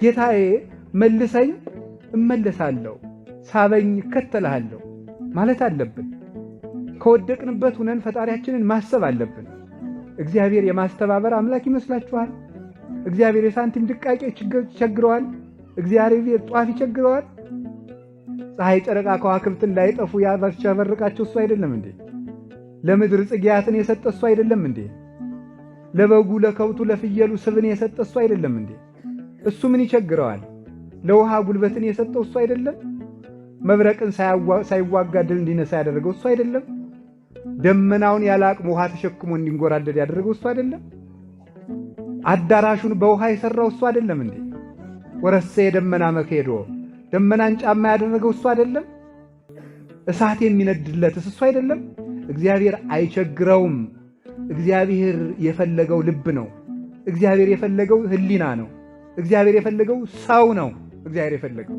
ጌታዬ መልሰኝ እመለሳለሁ፣ ሳበኝ እከተልሃለሁ ማለት አለብን። ከወደቅንበት ሁነን ፈጣሪያችንን ማሰብ አለብን። እግዚአብሔር የማስተባበር አምላክ ይመስላችኋል? እግዚአብሔር የሳንቲም ድቃቄ ይቸግረዋል? እግዚአብሔር ጧፍ ይቸግረዋል? ፀሐይ፣ ጨረቃ፣ ከዋክብትን ላይጠፉ ያሸበርቃቸው እሱ አይደለም እንዴ? ለምድር ጽጌያትን የሰጠ እሱ አይደለም እንዴ? ለበጉ፣ ለከብቱ፣ ለፍየሉ ስብን የሰጠ እሱ አይደለም እንዴ? እሱ ምን ይቸግረዋል? ለውሃ ጉልበትን የሰጠው እሱ አይደለም? መብረቅን ሳይዋጋ ድል እንዲነሳ ያደረገው እሱ አይደለም? ደመናውን ያለ አቅሙ ውሃ ተሸክሞ እንዲንጎራደድ ያደረገው እሱ አይደለም? አዳራሹን በውሃ የሰራው እሱ አይደለም እንዴ? ወረሰ የደመና መከሄዶ ደመናን ጫማ ያደረገው እሱ አይደለም? እሳት የሚነድለትስ እሱ አይደለም? እግዚአብሔር አይቸግረውም። እግዚአብሔር የፈለገው ልብ ነው። እግዚአብሔር የፈለገው ሕሊና ነው። እግዚአብሔር የፈለገው ሰው ነው። እግዚአብሔር የፈለገው